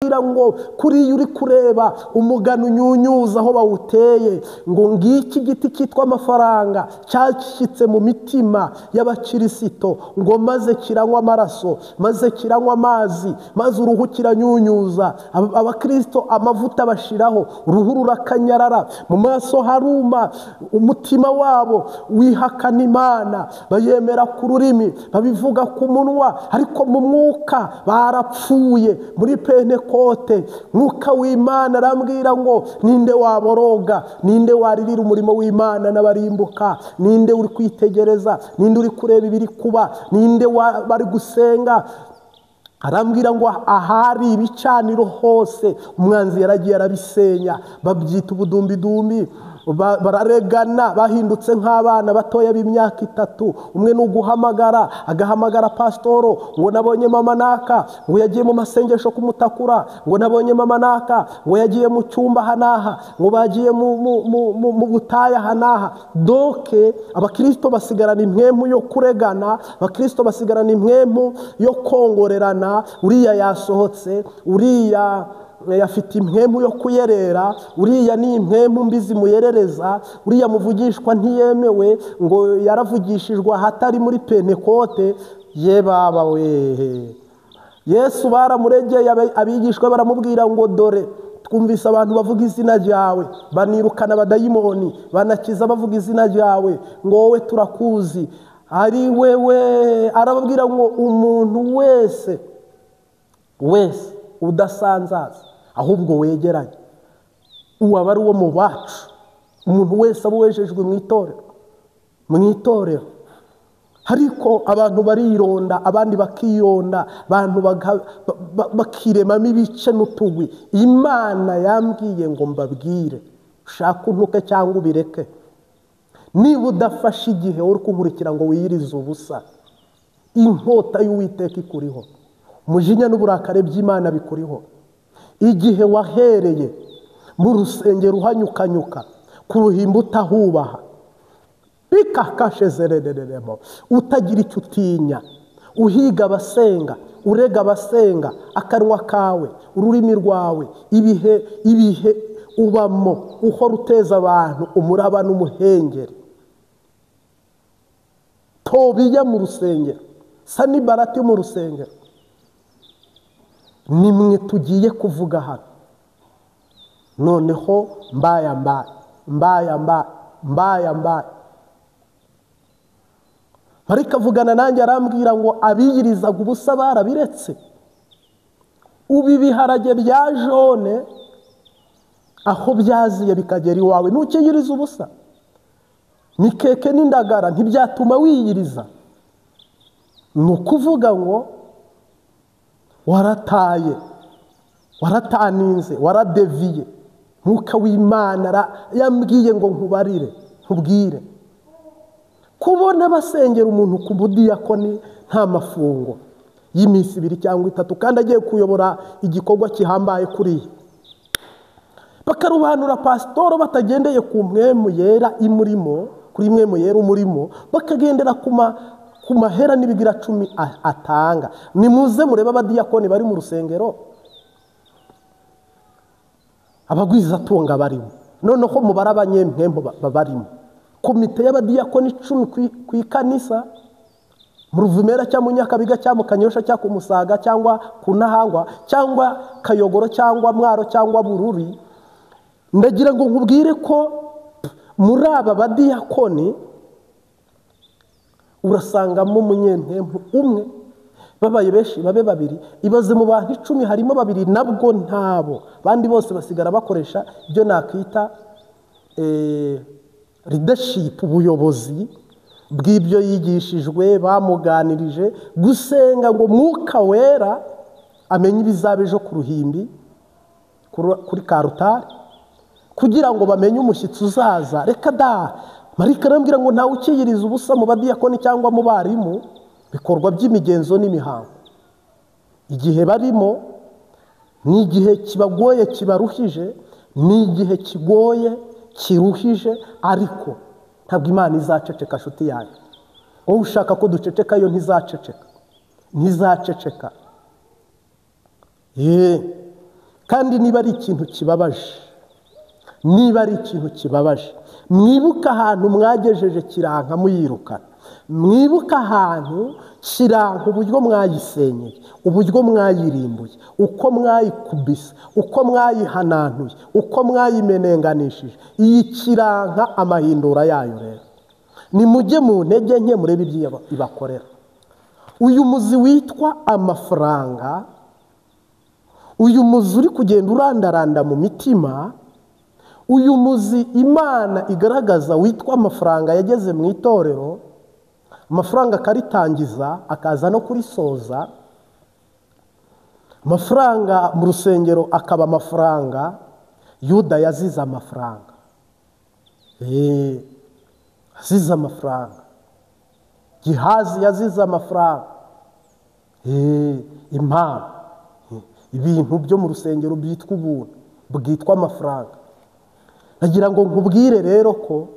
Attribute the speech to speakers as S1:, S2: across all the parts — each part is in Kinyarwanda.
S1: arambwira ngo kuri uri kureba umugano unyunyuza aho bawuteye, ngo ngiki giti cyitwa amafaranga cyashyitse mu mitima y'abakirisito, ngo maze kiranywa amaraso, maze kiranywa amazi, maze uruhu kiranyunyuza. Abakristo amavuta bashiraho, uruhu rurakanyarara, mu maso haruma, umutima wabo wihakana Imana, bayemera ku rurimi, babivuga ku munwa, ariko mu mwuka barapfuye. Muri Pentekote mwuka w'Imana arambwira ngo ninde waboroga, ninde waririra umurimo w'Imana n'abarimbuka, ninde uri kwitegereza, ninde uri kureba ibiri kuba, ninde bari gusenga. Arambwira ngo ahari ibicaniro hose umwanzi yaragiye arabisenya, babyita ubudumbidumbi, bararegana, bahindutse nk'abana batoya b'imyaka 3. Umwe nuguhamagara agahamagara pastoro ngo nabonye mama naka ngo yagiye mu masengesho kumutakura, ngo nabonye mama naka ngo yagiye mu cyumba hanaha, ngo bagiye mu butaya hanaha. Doke abakristo basigarana impwemu yo kuregana, abakristo basigarana impwemu yo kongorerana, uriya yasohotse, uriya yafite impwemu yo kuyerera, uriya ni impwemu mbi zimuyerereza, uriya muvugishwa ntiyemewe ngo yaravugishijwe ahatari muri Pentekote. Ye baba we, Yesu baramuregeye, abigishwa baramubwira ngo dore twumvise abantu bavuga izina ryawe, banirukana abadayimoni, banakiza bavuga izina ryawe, ngo wowe turakuzi ari wewe. Arababwira ngo umuntu wese wese udasanzaza ahubwo wegeranye, uwaba ari uwo mu bacu, umuntu wese aba wejejwe mu itorero, mu itorero. Ariko abantu barironda, abandi bakironda, abantu bakiremamo ibice n'utugwi. Imana yambwiye ngo mbabwire, ushaka untuke cyangwa ubireke, niba udafashe igihe uri kunkurikira ngo wiyirize ubusa, inkota y'Uwiteka ikuriho, umujinya n'uburakari by'Imana bikuriho. Igihe wahereye mu rusengero uhanyukanyuka, ku ruhimbi utahubaha, bikakashezerereremo, utagira icyo utinya, uhiga abasenga, urega abasenga, akanwa kawe, ururimi rwawe, ibihe ubamo, uhora uteza abantu umuraba n'umuhengeri. Tobiya mu rusengero, Sanibalati mu rusengero, nimwe tugiye kuvuga hano. Noneho mbaya mbaya mbaya mbaya mbaya mbaya, ariko avugana nanjye arambwira ngo abiyirizaga ubusa barabiretse. Ubu ibiharage bya jone aho byaziye bikagera iwawe ntukiyiriza ubusa, mikeke n'indagara ntibyatuma wiyiriza. Ni ukuvuga ngo warataye, warataninze, waradeviye. Mwuka w'Imana yambwiye ngo nkubarire, nkubwire. Kubona basengera umuntu ku budiyakoni nta mafungo y'iminsi 2 cyangwa 3, kandi agiye kuyobora igikorwa kihambaye kuriya, bakarubanura pasitoro batagendeye ku mwemu yera imurimo, kuri mwemu yera umurimo, bakagendera ku mahera n'ibigira 10 atanga. Nimuze murebe abadiyakoni bari mu rusengero, abagwizatunga barimo, noneho mubara abanyempembo babarimo. Komite y'abadiyakoni 10 ku ikanisa mu Ruvumera cyangwa mu Nyakabiga cyangwa mu Kanyosha cyangwa ku Musaga cyangwa ku Ntahangwa cyangwa Kayogoro cyangwa Mwaro cyangwa Bururi, ndagira ngo nkubwire ko muri aba badiyakoni urasangamo umunyempembo umwe, babaye benshi babe 2, ibaze mu bantu 10 harimo 2 nabwo ntabo, bandi bose basigara bakoresha ibyo nakita leadership, ubuyobozi bw'ibyo yigishijwe, bamuganirije gusenga ngo Mwuka Wera amenye ibizaba ejo ku ruhimbi kuri karutari, kugira ngo bamenye umushyitsi uzaza. Reka da, Marika arambwira ngo ntawe ukiyiriza ubusa mu badiyakoni cyangwa mu barimu, bikorwa by'imigenzo n'imihango. Igihe barimo ni igihe kibagoye kibaruhije, ni igihe kigoye kiruhije, ariko ntabwo Imana izaceceka nshuti yanjye. Wowe ushaka ko duceceka, yo ntizaceceka, ntizaceceka. Kandi niba ari ikintu kibabaje, niba ari ikintu kibabaje, mwibuke ahantu mwagejeje Kiranka muyirukana, mwibuke ahantu Kiranka uburyo mwayisenyeye, uburyo mwayirimbuye, uko mwayikubise, uko mwayihanantuye, uko mwayimenenganishije. Iyi Kiranka amahindura yayo rero nimujye mu ntege nke murebe ibyo ibakorera. Uyu muzi witwa amafaranga, uyu muzi uri kugenda urandaranda mu mitima, uyu muzi Imana igaragaza witwa amafaranga yageze mu itorero, amafaranga akaritangiza akaza no kurisoza, amafaranga mu rusengero akaba amafaranga. Yuda yazize amafaranga, azize amafaranga. Gihazi yazize amafaranga, impano, ibintu byo mu rusengero byitwa ubuntu bwitwa amafaranga. Nagira ngo nkubwire rero ko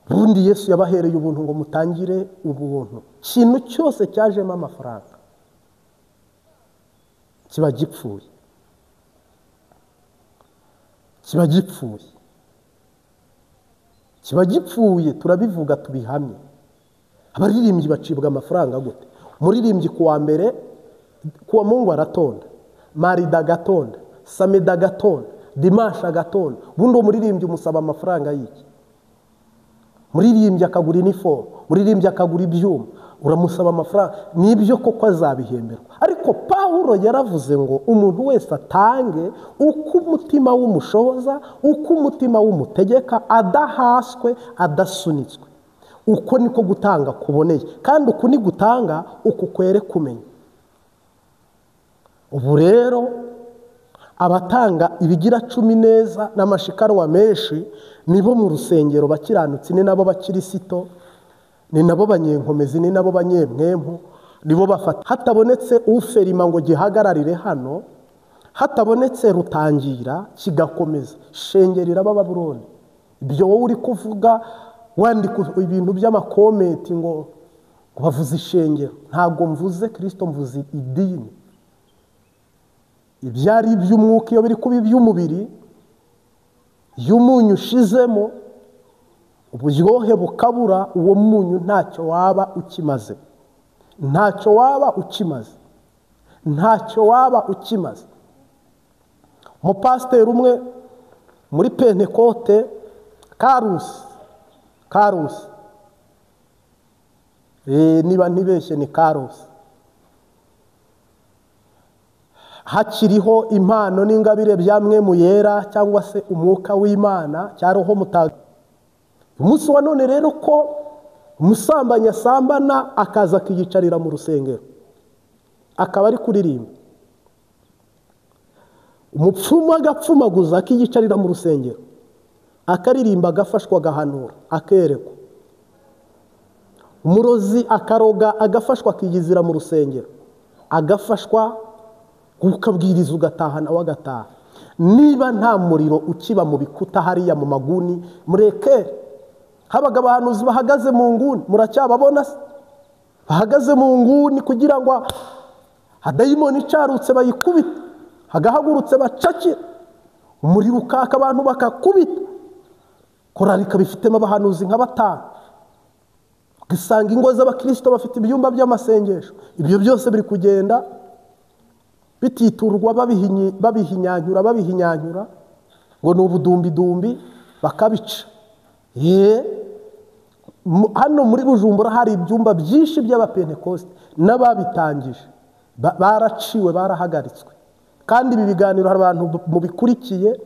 S1: bundi Yesu yabahereye ubuntu ngo mutangire ubuntu. Ikintu cyose cyajemo amafaranga kiba gipfuye, kiba gipfuye, kiba gipfuye. Turabivuga tubihamye. Abaririmbyi bacibwa amafaranga gute? Umuririmbyi kuwa mbere, kuwa Mungu aratonda, marida agatonda, sameda agatonda, dimasha agatonda. Bundi umuririmbyi umusaba amafaranga y'iki? Muririmbyi akagura inifomu, muririmbyi akagura ibyuma, uramusaba amafaranga. Nibyo koko azabihemberwa. Ariko Pawulo yaravuze ngo umuntu wese atange uko umutima w'umushoboza, uko umutima w'umutegeka, adahaswe, adasunitswe. Uko niko gutanga kuboneye, kandi uku ni gutanga uku kwere kumenya. Ubu rero abatanga ibigira cumi neza n'amashikarwa menshi nibo mu rusengero bakiranutsi, ni nabo bakirisito, ni nabo banyenkomezi, ni nabo banyemwempu, nibo bafata. Hatabonetse uferima ngo gihagararire hano, hatabonetse rutangira kigakomeza, shengerera b'Ababuloni. Ibyo wowe uri kuvuga wandika ibintu by'amakomenti ngo bavuze ishengero, ntabwo mvuze Kristo, mvuze idini. Ibyari iby'umwuka iyo biri kuba iby'umubiri, iyo umunyu ushizemo uburyohe bukabura, uwo munyu ntacyo waba ukimaze, ntacyo waba ukimaze, ntacyo waba ukimaze. Umupasiteri umwe muri Pentekote, Karusi, niba ntibeshye ni Karusi, hakiriho impano n'ingabire byamwe mu yera cyangwa se umwuka w'Imana cya Roho Mutagatifu. Umunsi wa none rero ko umusambanyi asambana akaza akiyicarira mu rusengero akaba ari kuririmba, umupfumu agapfumaguza akiyicarira mu rusengero akaririmba, agafashwa, agahanura, akerekwa, umurozi akaroga agafashwa akiyizira mu rusengero agafashwa, ukabwiriza ugataha nawe agataha. Niba nta muriro ukiba mu bikuta hariya mu maguni, mureke habaga abahanuzi bahagaze mu nguni, muracyababona se? Bahagaze mu nguni kugira ngo hadayimoni icarutse bayikubite, hagahagurutse bacakira, umuriro ukaka abantu bakakubita. Korali ikaba ifitemo abahanuzi nka batanu, ugasanga ingo z'abakristo bafite ibyumba by'amasengesho. Ibyo byose biri kugenda bititurwa, babihinyanyura, babihinyanyura ngo ni ubudumbidumbi, bakabica. Hano muri Bujumbura hari ibyumba byinshi by'abapentekoste n'ababitangije baraciwe, barahagaritswe. Kandi ibi biganiro hari abantu mubikurikiye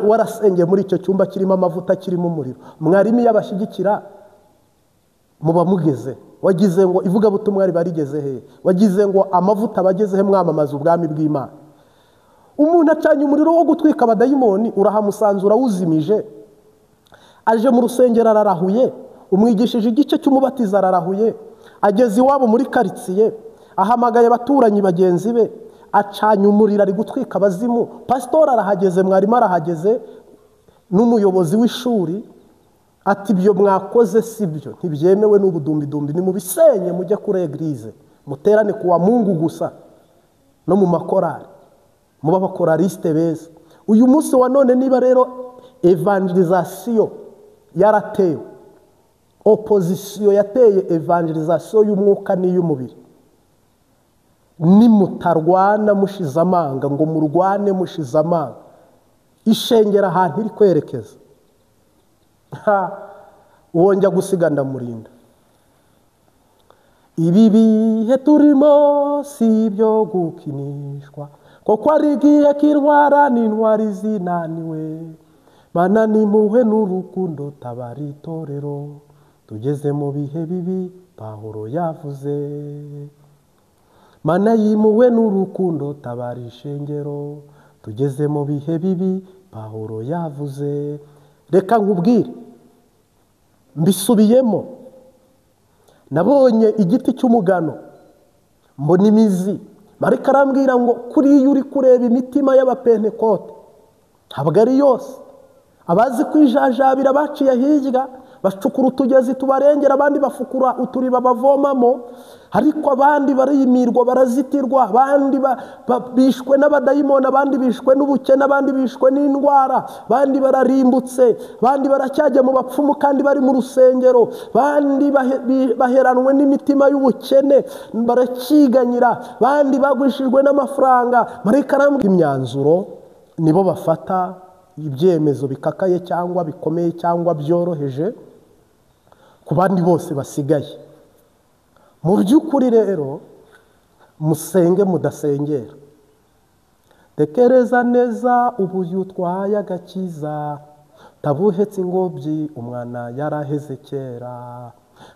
S1: warasengeye muri icyo cyumba kirimo amavuta, kirimo umuriro. Mwarimu yabashyigikira muba mugeze, wagize ngo ivugabutumwa riba rigeze he, wagize ngo amavuta bageze he mwamamaza ubwami bw'Imana. Umuntu acanye umuriro wo gutwika abadayimoni, urahamusanzura wuzimije, aje mu rusengero ararahuye, umwigishije igice cy'umubatizo ararahuye, ageze iwabo muri karitsiye ahamagaye abaturanyi bagenzi be, acanye umuriro ari gutwika abazimu. Pasitori arahageze, mwarimu arahageze, n'umuyobozi w'ishuri ati ibyo mwakoze si byo, ntibyemewe n'ubudumbidumbi, nimubisenye mujye kuri eglise, muterane kuwa Mungu gusa no mu makorali, muba abakoraliste beza. Uyu munsi wa none niba rero evangelizasiyo yaratewe, opozisiyo yateye evangelizasiyo y'umwuka n'iy'umubiri, nimutarwana mushize amanga, ngo murwane mushize amanga, ishengera ahantu iri kwerekeza, uwo njya gusiga ndamurinda. Ibi bihe turimo si ibyo gukinishwa, kuko ari igihe k'intwara n'intwari zinaniwe. Mana n'impuhwe n'urukundo tabara itorero, tugeze mu bihe bibi Pawulo yavuze. Mana y'impuhwe n'urukundo tabara ishengero, tugeze mu bihe bibi Pawulo yavuze. Reka nkubwire, mbisubiyemo, nabonye igiti cy'umugano mbona imizi. Marika arambwira ngo kuri iyo uri kureba imitima y'abapentekote ntabwo ari yose. Abazi kwijajabira baciye hirya, bacukura utugezi tubarengera, abandi bafukura uturiba bavomamo, ariko abandi barimirwa barazitirwa, abandi bishwe n'abadayimoni, abandi bishwe n'ubukene, abandi bishwe n'indwara, abandi bararimbutse, abandi baracyajya mu bapfumu kandi bari mu rusengero, abandi baheranwe n'imitima y'ubukene barakiganyira, abandi bagwishijwe n'amafaranga. Marika arambwira imyanzuro nibo bafata ibyemezo bikakaye cyangwa bikomeye cyangwa byoroheje ku bandi bose basigaye. Mu by'ukuri rero musenge mudasengera. Tekereza neza uburyo utwaye agakiza, tabuhetse ingobyi umwana yaraheze kera.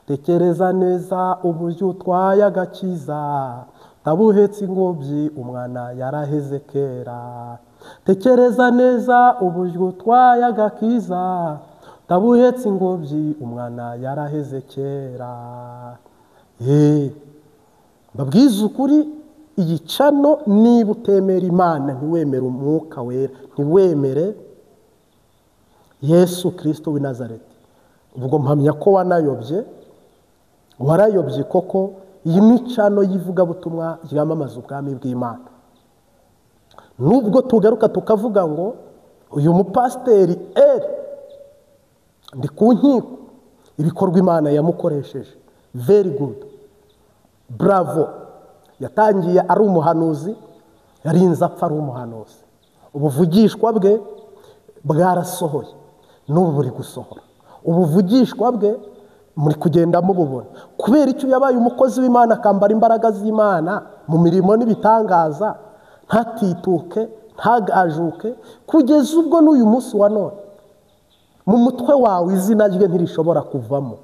S1: Tekereza neza uburyo utwaye agakiza, tabuhetse ingobyi umwana yaraheze kera. Tekereza neza uburyo utwaye agakiza, tabuhetse ingobyi umwana yaraheze kera. Mbabwiza ukuri, iyi cano niba utemera Imana, ntiwemere umwuka wera, ntiwemere Yesu Kristo w'i Nazareti, ubwo mpamya ko wanayobye, warayobye koko. Iyi ni cano y'ivugabutumwa ryamamaza ubwami bw'Imana. Nubwo tugaruka tukavuga ngo uyu mupasiteri ndi ku nkiko, ibikorwa Imana yamukoresheje very good, bravo. Yatangiye ari umuhanuzi, yarinze apfa ari umuhanuzi. Ubuvugishwa bwe bwarasohoye, n'ubu buri gusohora. Ubuvugishwa bwe muri kugenda mububona. Kubera icyo yabaye umukozi w'Imana, akambara imbaraga z'Imana mu mirimo n'ibitangaza, ntatituke, ntagajuke, kugeza ubwo n'uyu munsi wa none mu mutwe wawe izina rye ntirishobora kuvamo,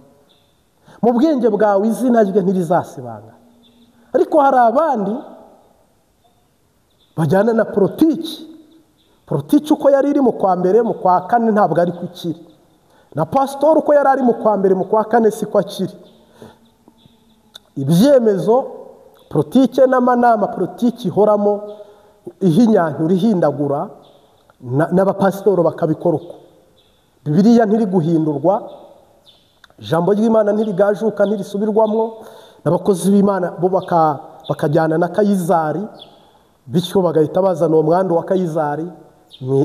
S1: mu bwenge bwawe izina rye ntirizasibanga. Ariko hari abandi bajyana na politiki. Politiki uko yari iri mu kwa mbere, mu kwa kane ntabwo ari kukiri. Na pasitori uko yari ari mu kwa mbere, mu kwa kane siko akiri. Ibyemezo politiki n'amanama politiki ihoramo ihinyantura ihindagura, n'abapasitori bakabikora uko. Bibiliya ntiri guhindurwa, ijambo ry'Imana ntirigajuka, ntirisubirwamo, n'abakozi b'Imana bo bakajyana na Kayizari, bityo bagahita bazana uwo mwandu wa Kayizari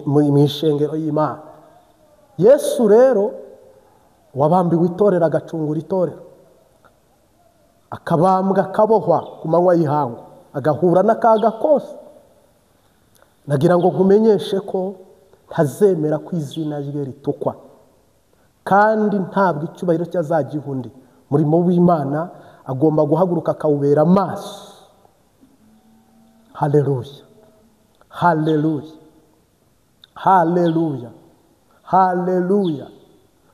S1: mu ishengero y'Imana. Yesu rero wabambiwe itorero, agacungura itorero, akabambwa akabohwa ku manywa y'ihangu, agahura n'akaga kose. Nagira ngo nkumenyeshe ko ntazemera ko izina rye ritukwa, kandi ntabwo icyubahiro cye azagiha undi. Umurimo w'Imana agomba guhaguruka akawubera amaso. Haleluya, haleluya, haleluya, haleluya,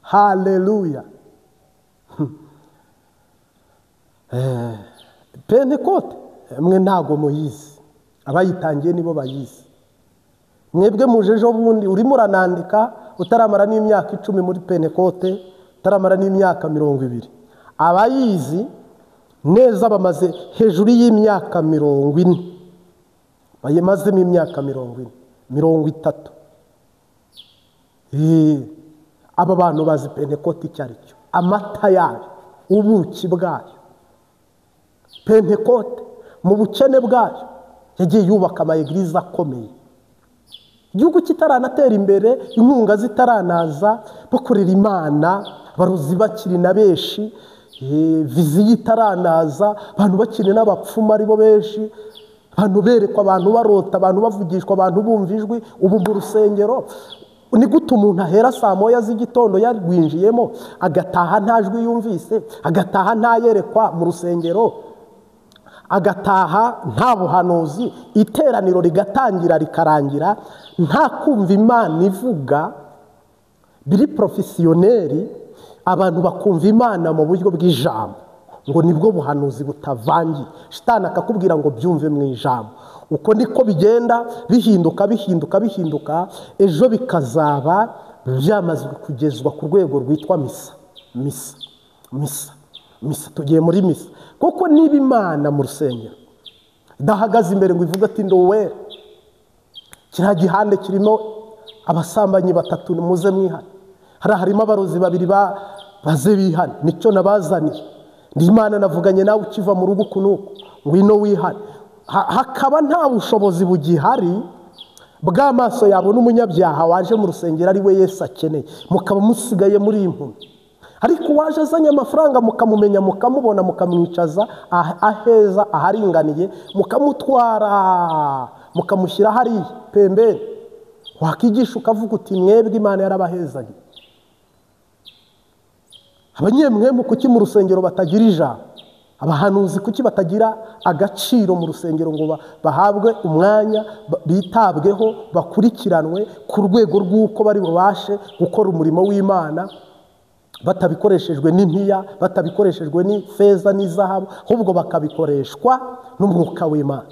S1: haleluya. Pentekote mwe ntago muyizi, abayitangiye nibo bayizi. Mwebwe muje ejo bundi urimo uranandika utaramara n'imyaka 10 muri Pentekote, utaramara n'imyaka 20. Abayizi neza bamaze hejuru y'imyaka 40, bayimazemo imyaka 40, 30. Aba bantu bazi Pentekote icyo ari cyo, amata yayo, ubuki bwayo. Pentekote mu bukene bwayo yagiye yubaka amaegiriza akomeye. Igihugu kitaranatera imbere, inkunga zitaranaza, bakorera Imana, baruzi bakiri na benshi, viziyo itaranaza, abantu bakiri n'abapfumu aribo benshi, abantu berekwa, abantu barota, abantu bavugishwa, abantu bumva ijwi. Ubu mu rusengero ni gute umuntu ahera saa moya z'igitondo yarwinjiyemo agataha nta jwi yumvise, agataha ntayerekwa mu rusengero, agataha nta buhanuzi, iteraniro rigatangira rikarangira nta kumva Imana ivuga biri porofesiyoneri, abantu bakumva Imana mu buryo bw'ijambo ngo nibwo buhanuzi butavangiye. Shitani akakubwira ngo byumve mu ijambo. Uko niko bigenda bihinduka bihinduka bihinduka, ejo bikazaba byamaze kugezwa ku rwego rwitwa misa. Misa, misa, misa, tugiye muri misa. Kuko niba Imana mu rusengero idahagaze imbere ngo ivuge ati nduwera, kiriya gihande kirimo abasambanyi batatu muze mwihane, hariya harimo abarozi babiri baze bihane, nicyo nabazaniye, ndi Imana navuganye nawe ukiva mu rugo uku n'uku, ngwino wihane. Hakaba nta bushobozi bugihari bw'amaso yabona umunyabyaha waje mu rusengero ari we Yesu akeneye, mukaba musigaye muri impumyi. Ariko uwaje azanye amafaranga mukamumenya, mukamubona, mukamwicaza aheza aharinganiye, mukamutwara mukamushyira hariya pembeni, wakigisha ukavuga uti mwebwe Imana yarabahezanye. Abanyemwemu kuki mu rusengero batagira ijambo? Abahanuzi kuki batagira agaciro mu rusengero ngo bahabwe umwanya, bitabweho, bakurikiranwe ku rwego rw'uko bari bubashe gukora umurimo w'Imana, batabikoreshejwe n'impiya, batabikoreshejwe n'ifeza n'izahabu, ahubwo bakabikoreshwa n'umwuka w'Imana.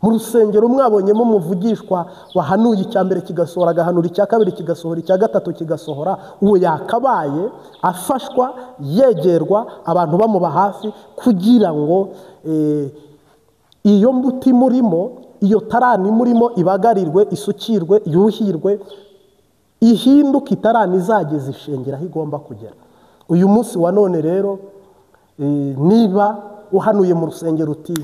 S1: Mu rusengero mwabonyemo umuvugishwa wahanuye icya mbere kigasohora, agahanura icya kabiri kigasohora, icya gatatu kigasohora, uwo yakabaye afashwa, yegerwa, abantu bamuba hafi kugira ngo iyo mbuto imurimo, iyo tarani imurimo ibagarirwe, isukirwe, yuhirwe, ihinduke itarani izageza ishengera aho igomba kugera. Uyu munsi wa none rero, niba uhanuye mu rusengero uti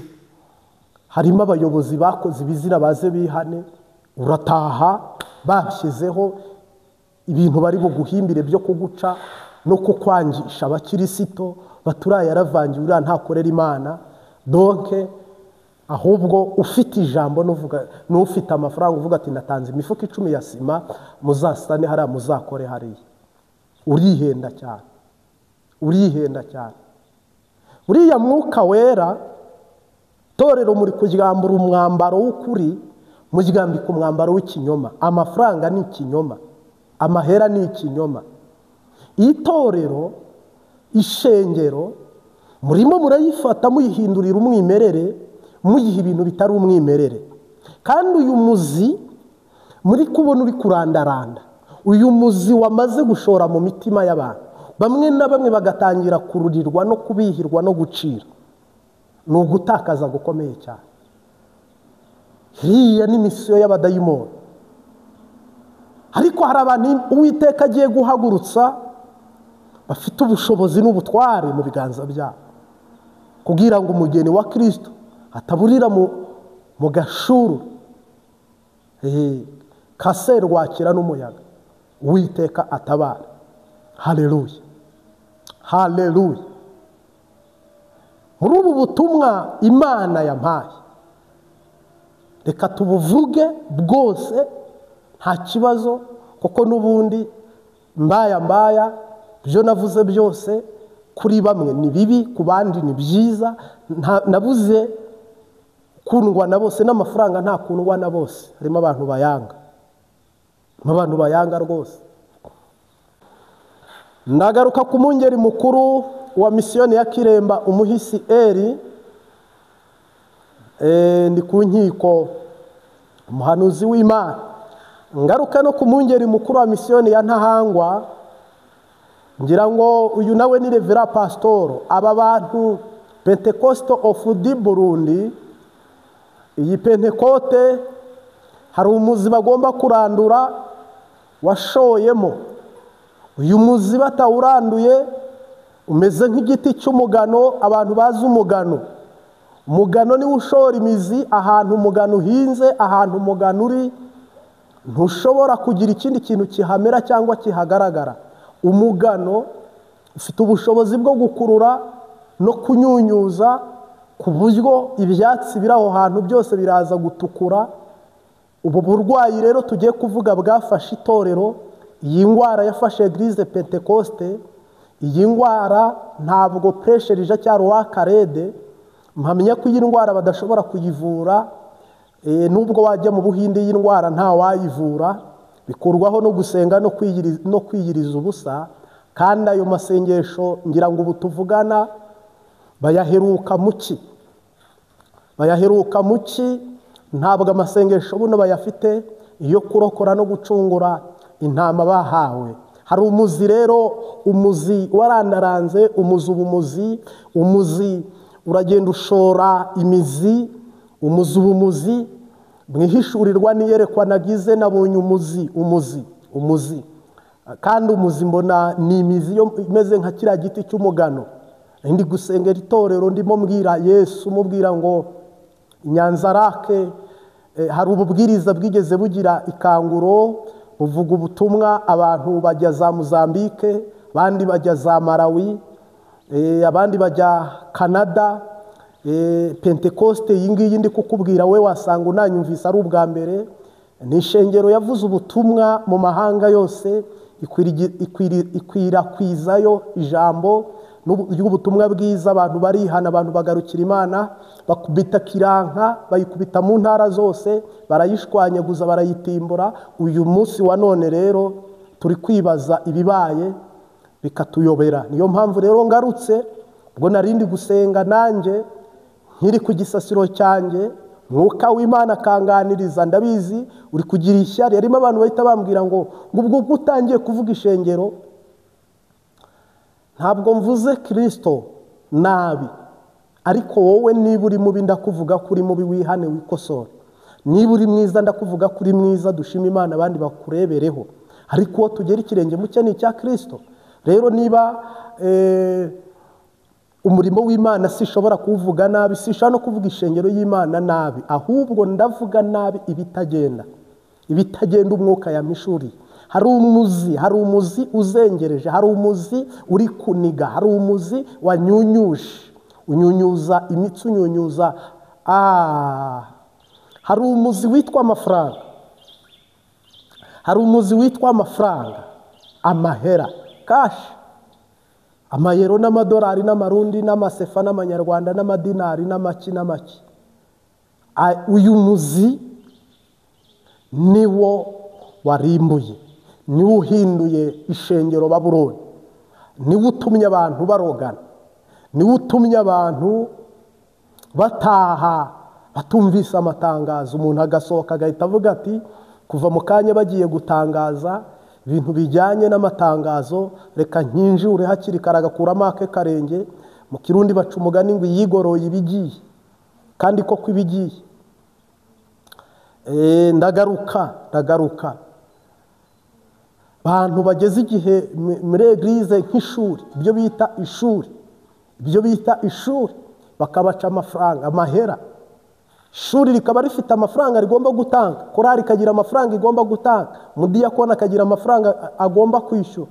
S1: harimo abayobozi bakoze ibizira baze bihane, urataha bashyizeho ibintu bari buguhimbire byo kuguca no kukwangisha abakirisito, baturaye yaravangiye uriya ntakorera Imana. Donke ahubwo ufite ijambo n'uvuga n'ufite amafaranga uvuga ati natanze imifuka 10 ya sima, muzasane hariya, muzakore hariya. Urihenda cyane, urihenda cyane. Uriya mwuka wera, torero muri kuryambura umwambaro w'ukuri, muryambika umwambaro w'ikinyoma. Amafaranga ni ikinyoma, amahera ni ikinyoma. Itorero, ishengero murimo murayifata muyihindurira umwimerere, muyiha ibintu bitari umwimerere. Kandi uyu muzi muri kubona uri kurandaranda, uyu muzi wamaze gushora mu mitima y'abantu, bamwe na bamwe bagatangira kururirwa no kubihirwa no gucira, ni ugutakaza gukomeye cyane. Hiriya ni misiyo y'abadayimoni. Ariko hari abantu Uwiteka agiye guhagurutsa bafite ubushobozi n'ubutware mu biganza byabo, kugira ngo umugeni wa Kristo ataburira mu gashuru kaserwakira n'umuyaga. Uwiteka atabara. Haleluya, haleluya. Muri ubu butumwa Imana yampaye, reka tubuvuge bwose nta kibazo, kuko n'ubundi mbaya mbaya byo navuze byose kuri bamwe ni bibi, ku bandi ni byiza. Nabuze kundwa na bose, n'amafaranga nta kundwa na bose. Harimo abantu bayanga, abantu bayanga rwose. Ndagaruka ku mungeri mukuru wa misiyoni ya Kiremba, umuhisi Eri, ndi ku nkiko, umuhanuzi w'Imana. Ngaruka no ku mungeri mukuru wa misiyoni ya Ntahangwa, ngira ngo uyu nawe ni Revera Pastor. Aba bantu Pentecost of the Burundi, iyi Pentecote hari umuzi bagomba kurandura washoyemo. Uyu muzi batawuranduye umeze nk'igiti cy'umugano. Abantu bazi umugano, umugano niwo ushora imizi ahantu umugano uhinze, ahantu umugano uri. Ntushobora kugira ikindi kintu kihamera cyangwa kihagaragara. Umugano ufite ubushobozi bwo gukurura no kunyunyuza, ku buryo ibyatsi biri aho hantu byose biraza gutukura. Ubu burwayi rero tugiye kuvuga bwafashe itorero, iyi ndwara yafashe Eglise Pentecoste. Iyi ndwara ntabwo pressure ija cyangwa wakarede, mpamya ko iyi ndwara badashobora kuyivura. Nubwo wajya mu Buhinde iyi ndwara nta wayivura, bikurwaho no gusenga no kwiyiriza ubusa. Kandi ayo masengesho ngira ngo ubu tuvugana bayaheruka muki, bayaheruka muki. Ntabwo amasengesho buno bayafite iyo kurokora no gucungura intama bahawe. Hari umuzi rero, umuzi warandaranze, umuzi ubumuzi, umuzi uragenda ushora imizi, umuzi ubumuzi. Mwihishurirwa niyerekwa nagize, nabonye umuzi, umuzi, umuzi. Kandi umuzi mbona ni imizi yo imeze nka kiriya giti cy'umugano. Ndi gusengera itorero, ndimo mbwira Yesu, mubwira ngo Nyanzarake hari ububwiriza bwigeze bugira ikanguro, buvuga ubutumwa, abantu bajya za Mozambique, abandi bajya za Malawi, abandi bajya Canada. Pentecoste iyi ngiyi ndi kukubwira we wasanga unanyumvise ari ubwa mbere. Ni ishengero yavuze ubutumwa mu mahanga yose, ikwirakwizayo ijambo ry'ubutumwa bwiza. Abantu barihana, abantu bagarukira Imana, bakubita kiranka, bayikubita mu ntara zose, barayishwanyaguza, barayitimbura. Uyu munsi wa none rero turi kwibaza ibibaye bikatuyobera. Niyo mpamvu rero ngarutse, ubwo narindi gusenga nanjye nkiri ku gisasiro cyanjye, Mwuka w'Imana akanganiriza. Ndabizi uri kugira ishyari, harimo abantu bahita bambwira ngo ubwo utangiye kuvuga ishengero. Ntabwo mvuze Kristo nabi, ariko wowe niba uri mubi ndakuvuga ko uri mubi, wihane wikosore. Niba uri mwiza ndakuvuga ko uri mwiza, dushima Imana abandi bakurebereho. Ariko uwo tugera ikirenge muke ni icya Kristo. Rero niba umurimo w'Imana sishobora kuvuga nabi, sishobora no kuvuga ishengero y'Imana nabi, ahubwo ndavuga nabi ibitagenda, ibitagenda umwuka yamishuri. Hari umuzi, hari umuzi uzengereje, hari umuzi uri kuniga, hari umuzi wanyunyuje, unyunyuza imitsi, unyunyuza. Hari umuzi witwa amafaranga, hari umuzi witwa amafaranga, amahera, cash, amayero n'amadolari n'amarundi n'amasefa n'amanyarwanda n'amadinari n'amaki n'amaki. Uyu muzi niwo warimbuye, niwo uhinduye ishengero Babuloni, niwo utumye abantu barogana, niwo utumye abantu bataha batumvise amatangazo. Umuntu agasohoka agahita avuga ati kuva mu kanya bagiye gutangaza ibintu bijyanye n'amatangazo, reka nkinjure hakiri kare, agakuramo ake karenge. Mu Kirundi baca umugani ngo iyigoroye ibigiye, kandi koko ibigiye. Ndagaruka, ndagaruka. Abantu bageze igihe muri eglise nk'ishuri, ibyo bita ishuri, ibyo bita ishuri, bakabaca amafaranga, amahera. Ishuri rikaba rifite amafaranga rigomba gutanga, korali ikagira amafaranga igomba gutanga, umudiyakoni akagira amafaranga agomba kwishyura,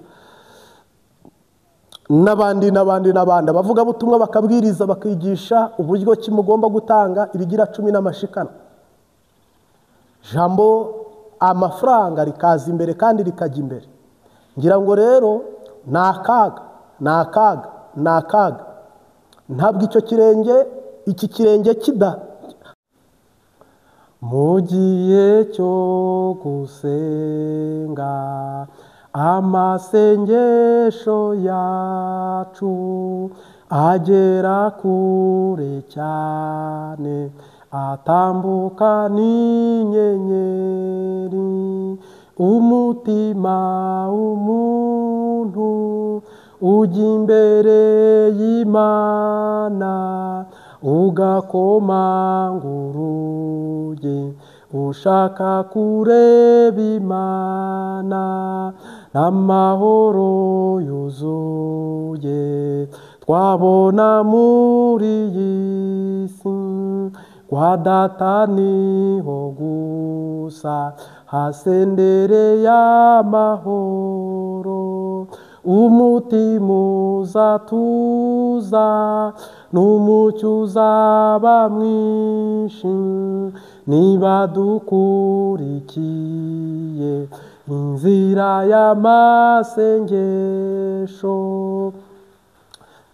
S1: n'abandi n'abandi n'abandi. Abavugabutumwa bakabwiriza, bakigisha uburyo ki mugomba gutanga ibigira 10 n'amashikano. Jambo amafaranga rikaza imbere kandi rikajya imbere. Ngira ngo rero ni akaga, ni akaga, ni akaga. Ntabwo icyo kirenge, iki kirenge kida. Mu gihe cyo gusenga amasengesho yacu agera kure cyane, atambuka n'inyenyeri. Umutima w'umuntu ujya imbere y'Imana, ugakomanga urugi, ushaka kureba Imana n'amahoro yuzuye twabona muri iyi si. Kwa Data niho gusa Hasendere y'amahoro, umutima uzatuza n'umucyo uzaba mwinshi, niba dukurikiye inzira y'amasengesho.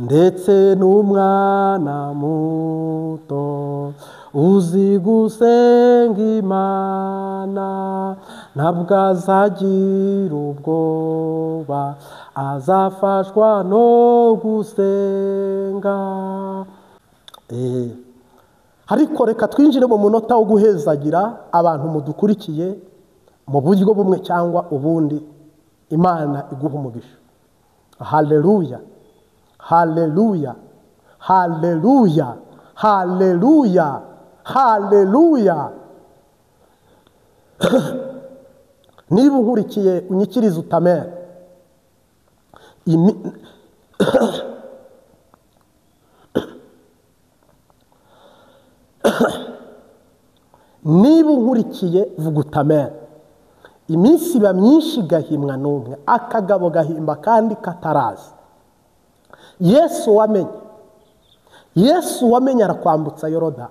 S1: Ndetse n'umwana muto uzi gusenga Imana, ntabwo azagira ubwoba, azafashwa no gusenga. Ariko reka twinjire mu munota wo guhezagira abantu mudukurikiye mu buryo bumwe cyangwa ubundi. Imana iguha umugisha. Haleluya, haleluya, haleluya, haleluya, haleluya. Niba unkurikiye unyikirize utamera. Niba unkurikiye vuga utamera. Iminsi iba myinshi igahimwa n'umwe, akagabo gahimba kandi kataraza. Yesu wamenye, Yesu wamenye arakwambutsa Yorodani.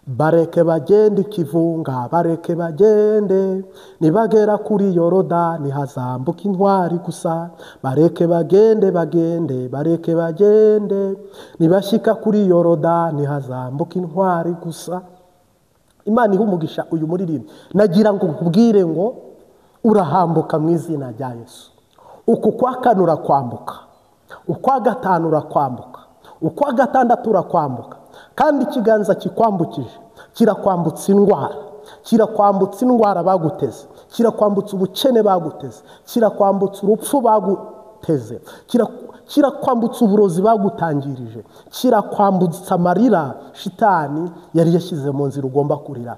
S1: Bareke bagende ikivunga, bareke bagende, nibagera kuri Yorodani hazambuka intwari gusa. Bareke bagende bagende, bareke bagende, nibashika kuri Yorodani hazambuka intwari gusa. Imana iha umugisha uyu muririmbyi. Nagira ngo nkubwire ngo urahambuka mu izina rya Yesu. Uku kwa kane urakwambuka, ukwa gatanu urakwambuka, ukwa gatandatu urakwambuka. Kandi ikiganza kikwambukije kirakwambutsa indwara, kirakwambutsa indwara baguteze, kirakwambutsa ubukene baguteze, kirakwambutsa urupfu baguteze, kirakwambutsa uburozi bagutangirije, kirakwambutsa amarira shitani yari yashyize mu nzira ugomba kurira.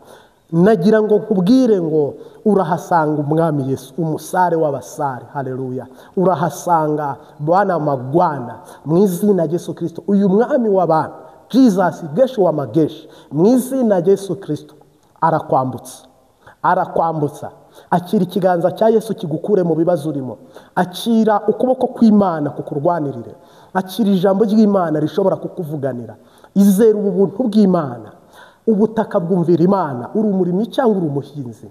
S1: Nagira ngo nkubwire ngo urahasanga umwami Yesu, umusare w'abasare. Haleluya. Urahasanga Bwana magwana mu izina rya Yesu Kristo. Uyu mwami w'abantu Jesus Geshe wa mageshe, mu izina rya Yesu Kristo arakwambutsa, arakwambutsa. Akira ikiganza cya Yesu kigukure mu bibazo urimo. Akira ukuboko kw'Imana kukurwanirire. Akira ijambo ry'Imana rishobora kukuvuganira. Izere ubu buntu bw'Imana. Ubutaka bwumvira Imana. Uri umurimyi cyangwa uri umuhinzi,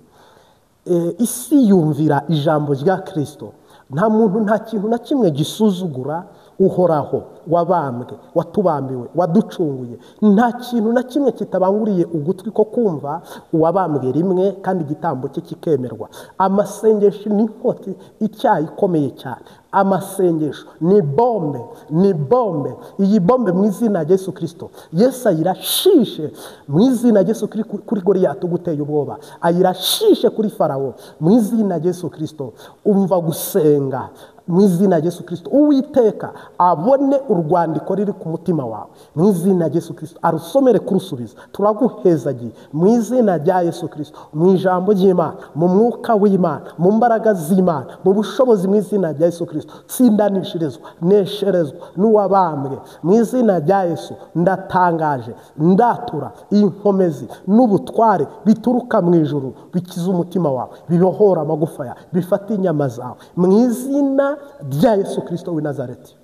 S1: isi yumvira ijambo rya Kristo. Nta muntu, nta kintu na kimwe gisuzugura Uhoraho wabambwe, watubambiwe, waducunguye. Nta kintu na kimwe kitabanguriye ugutwi ko kumva uwabambwe rimwe kandi igitambo cye kikemerwa. Amasengesho ni inkota icyayi ikomeye cyane. Amasengesho ni bombe, ni bombe. Iyi bombe mu izina rya Yesu Kristo, Yesu ayirashishe mu izina rya Yesu kuri Goliyati uguteye ubwoba, ayirashishe kuri Farawo mu izina rya Yesu Kristo. Umva gusenga mu izina rya Yesu Kristo. Uwiteka abone urwandiko riri ku mutima wawe mu izina rya Yesu Kristo, arusomere kurusubiza. Turaguhezagiye mu izina rya Yesu Kristo, mu ijambo ry'Imana, mu mwuka w'Imana, mu mbaraga z'Imana, mu bushobozi mu izina rya Yesu Kristo. Tsindanishirizwa, nesherezwa n'uwabambwe mu izina rya Yesu. Ndatangaje, ndatura inkomezi n'ubutware bituruka mu ijuru, bikiza umutima wawe, bibohora amagufa yawe, bifata inyama zawe mu izina rya Yesu Kristo w'i Nazareti.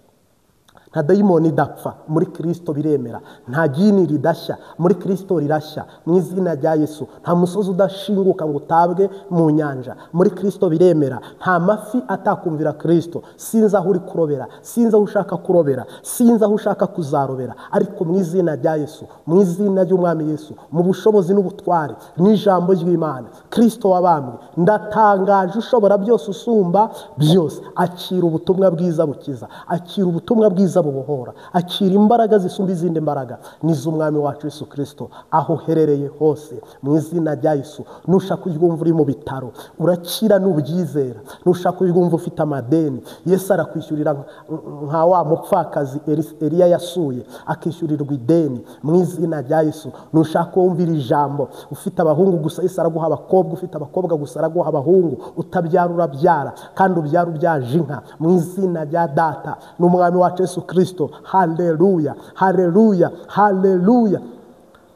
S1: Nta dayimoni idapfa muri Kristo biremera, nta jini ridashya muri Kristo rirashya mu izina rya Yesu. Nta musozi udashinguka ngo utabwe mu nyanja muri Kristo biremera. Nta mafi atakumvira Kristo. Sinzi aho uri kurobera, sinzi aho ushaka kurobera, sinzi aho ushaka kuzarobera, ariko mu izina rya Yesu, mu izina ry'umwami Yesu, mu bushobozi n'ubutware n'ijambo ry'Imana, Kristo wabambwe, ndatangaje ushobora byose, usumba byose. Akira ubutumwa bwiza bukiza, akira ubutumwa bwiza bubohora, akira imbaraga zisumba izindi mbaraga niz'umwami wacu Yesu Kristo. Aho uherereye hose mu izina rya Yesu, nushaka kuryumva uri mu bitaro urakira n'ubyizera, nushaka kuryumva ufite amadeni, Yesu arakwishyurira nka wa mupfakazi Eliya yasuye akishyurirwa ideni mu izina rya Yesu. Nushaka wumvira ijambo ufite abahungu gusa, Yesu araguha abakobwa, ufite abakobwa gusa araguha abahungu, utabyara urabyara kandi ubyara ubyaje inka mu izina rya Data n'umwami wacu Yesu Kristo. Haleluya, haleluya, haleluya.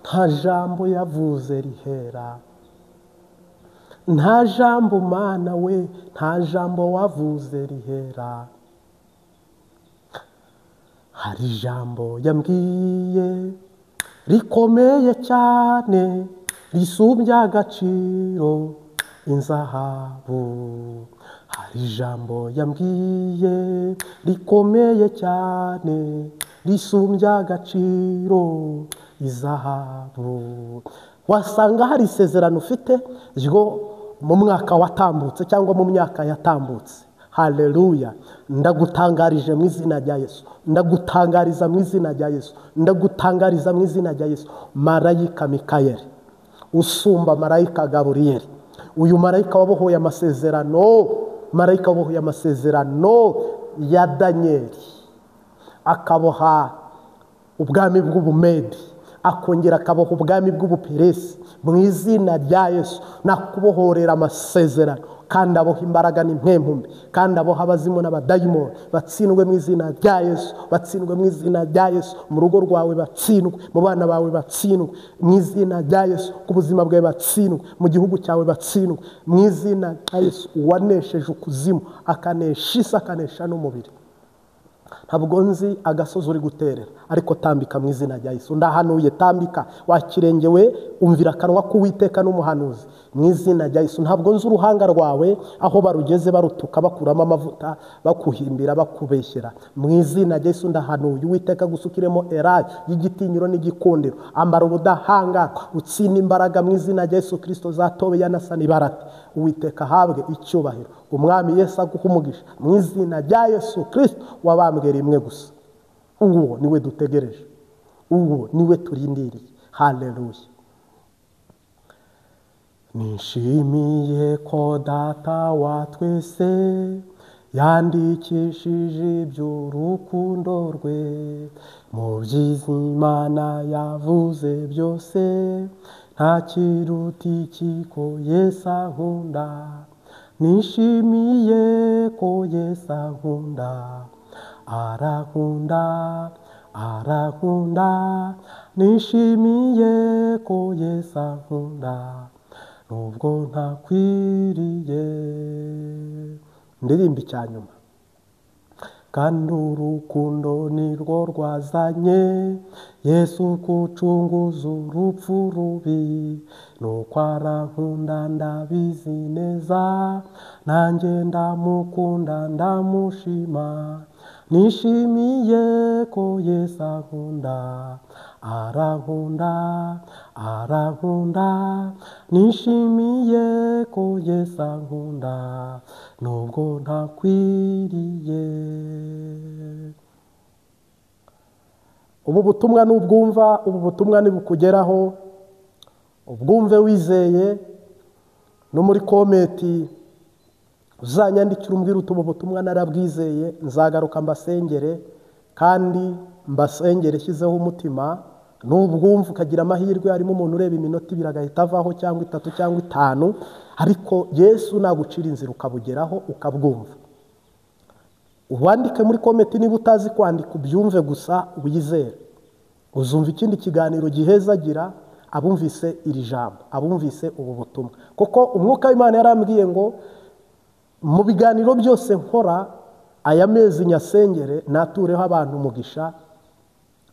S1: Nta jambo yavuze rihera, Nta jambo Mana we, nta jambo wavuze rihera. Hari ijambo yambwiye rikomeye cyane, risumbya agaciro inzahabu. Hari ijambo yambwiye rikomeye cyane, risumbya agaciro izahabu. Wasanga hari isezerano ufite ryo mu mwaka watambutse cyangwa mu myaka yatambutse. Haleluya! Ndagutangarije mu izina rya Yesu, ndagutangariza mu izina rya Yesu, ndagutangariza mu izina rya Yesu. Marayika Mikayeli usumba marayika Gaburiyeli, uyu marayika wabohoye amasezerano, marayika wabohoye amasezerano ya Danieli, akaboha ubwami bw'Ubumedi, akongera akaboha ubwami bw'Ubuperesi. Mu izina rya Yesu nakubohorera amasezerano, kandi aboha imbaraga n'impempumbi, kandi aboha abazimu n'abadayimoni. Batsindwe mu izina rya Yesu, batsindwe mu izina rya Yesu. Mu rugo rwawe batsindwe, mu bana bawe batsindwe mu izina rya Yesu, ku buzima bwawe batsindwe, mu gihugu cyawe batsindwe mu izina rya Yesu. Uwanesheje ukuzimu akanesha isi, akanesha n'umubiri. Ntabwo nzi agasozi uri guterera, ariko tambika mu izina rya Yesu. Ndahanuye, tambika. Wakirengewe, umvira akanwa k'Uwiteka n'umuhanuzi mu izina rya Yesu. Ntabwo nzi uruhanga rwawe aho barugeze barutuka, bakuramo amavuta, bakuhimbira, bakubeshyera. Mu izina rya Yesu ndahanuye, Uwiteka gusukiremo erayi y'igitinyiro n'igikundiro. Ambara ubudahangarwa, utsinde imbaraga mu izina rya Yesu Kristo zatobe yanasani barate. Uwiteka ahabwe icyubahiro. Umwami Yesu aguhe umugisha mu izina rya Yesu Kristo wabambwe rimwe gusa. Uwo niwe dutegereje, uwo niwe turindiriye. Haleluya! Nishimiye ko Data wa twese yandikishije iby'urukundo rwe, mu byiza Imana yavuze byose, nta kiruta iki ko Yesu ankunda. Nishimiye ko Yesu ankunda, arankunda, arankunda. Nishimiye ko Yesu ankunda, nubwo ntakwiriye. Ndirimba icya nyuma. Kandi urukundo nirwo rwazanye Yesu kucunguza urupfu rubi, nuko arankunda ndabizi neza, nanjye ndamukunda ndamushima. Nishimiye ko Yesu ankunda, arankunda, arankunda. Nishimiye ko Yesu ankunda, nubwo ntakwiriye. Ubu butumwa nubwumva, ubu butumwa nibukugeraho, ubwumve wizeye. No muri komenti uzanyandikira umbwira uti ubu butumwa narabwizeye, nzagaruka mbasengere, kandi mbasengere shyizeho umutima. Nubwumva ukagira amahirwe, harimo umuntu ureba iminota ibiri agahita avaho, cyangwa itatu cyangwa itanu, ariko Yesu nagucira inzira ukabugeraho ukabwumva. Wandike muri komenti niba utazi kwandika, ubyumve gusa wizere. Uzumva ikindi kiganiro gihezagira abumvise iri jambo, abumvise ubu butumwa. Kuko umwuka w'Imana yarambwiye ngo mu biganiro byose nkora aya mezi nyasengere natureho abantu umugisha,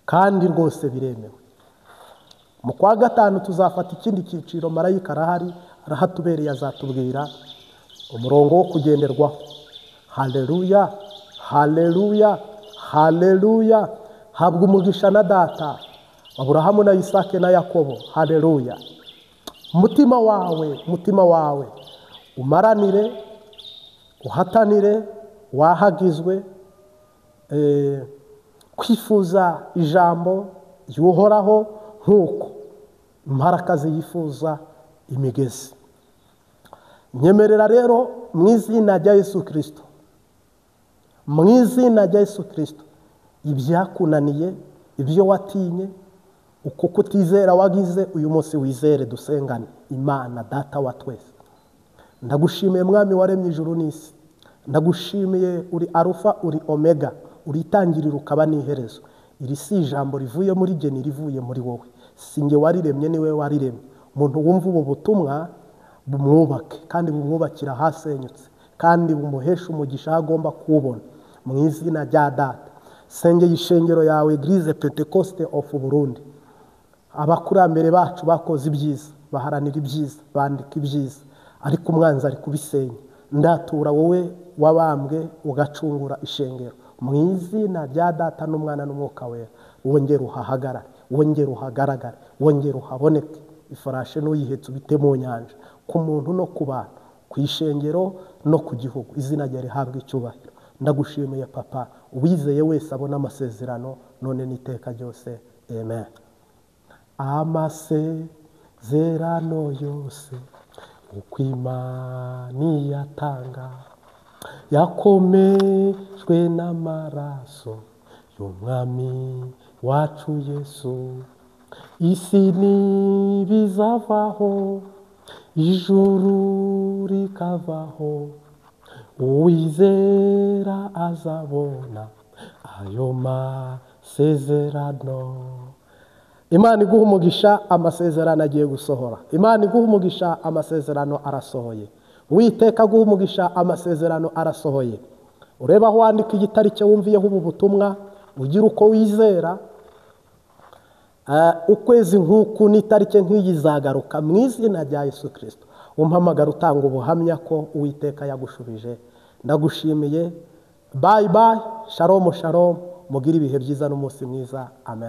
S1: kandi rwose biremewe. Mu kwa gatanu tuzafata ikindi cyiciro, marayika arahari, arahatubereye, azatubwira umurongo wo kugenderwaho. Haleluya, haleluya, haleluya. Habwa umugisha na Data Aburahamu na Isake na Yakobo. Haleluya. Umutima wawe, umutima wawe umaranire, uhatanire, wahagizwe kwifuza ijambo ry'Uhoraho nk'uko imparakazi yifuza imigezi. Nyemerera rero mu izina rya Yesu Kristo, mu izina rya Yesu Kristo, ibyakunaniye, ibyo watinye, uko kutizera wagize, uyu munsi wizere. Dusengane. Imana Data wa twese, ndagushimiye Mwami waremye ijuru n'isi. Ndagushimiye, uri Arufa, uri Omega, uri itangiriro ukaba n'iherezo. Iri si ijambo rivuye muri jye, ni rivuye muri wowe. Si njye wariremye, ni wowe wariremye. Umuntu wumva ubu butumwa Bumwubake kandi bumwubakira ahasenyutse, kandi bumuheshe umugisha aho agomba kuwubona, mu izina rya Data. Sengeye ishengero yawe Eglise Pentecoste of Burundi. Abakurambere bacu bakoze ibyiza, baharanira ibyiza, bandika ibyiza, ariko umwanzi ari kubisenya. Ndatura wowe wabambwe ugacungura ishengero, mu izina rya Data n'Umwana n'Umwuka Wera. Wongere uhahagarare, wongere uhagaragare, wongere uhaboneke. Ifarashe n'uyihetse ubite mu nyanja, ku muntu no ku bantu, ku ishengero no ku gihugu. Izina ryawe rihabwe icyubahiro. Ndagushimiye Papa, uwizeye wese abona amasezerano none n'iteka ryose. Amen. Amasezerano yose uko Imana iyatanga, yakomejwe n'amaraso y'Umwami wacu Yesu. Isi ntibizavaho, ijuru rikavaho, uwizera azabona ayo masezerano. Imana iguha umugisha, amasezerano agiye gusohora. Imana iguha umugisha, amasezerano arasohoye. Uwiteka aguha umugisha, amasezerano arasohoye. Ureba aho wandika igitarike wumviyeho ubu butumwa, ugira uko wizera. Ukwezi nk'uku n'itarike nk'iyi izagaruka mu izina rya Yesu Kristo. Umpamagara utanga ubuhamya ko Uwiteka yagushubije. Ndagushimiye. Bye bye. Shalom shalom. Mugire ibihe byiza n'umunsi mwiza. Amen.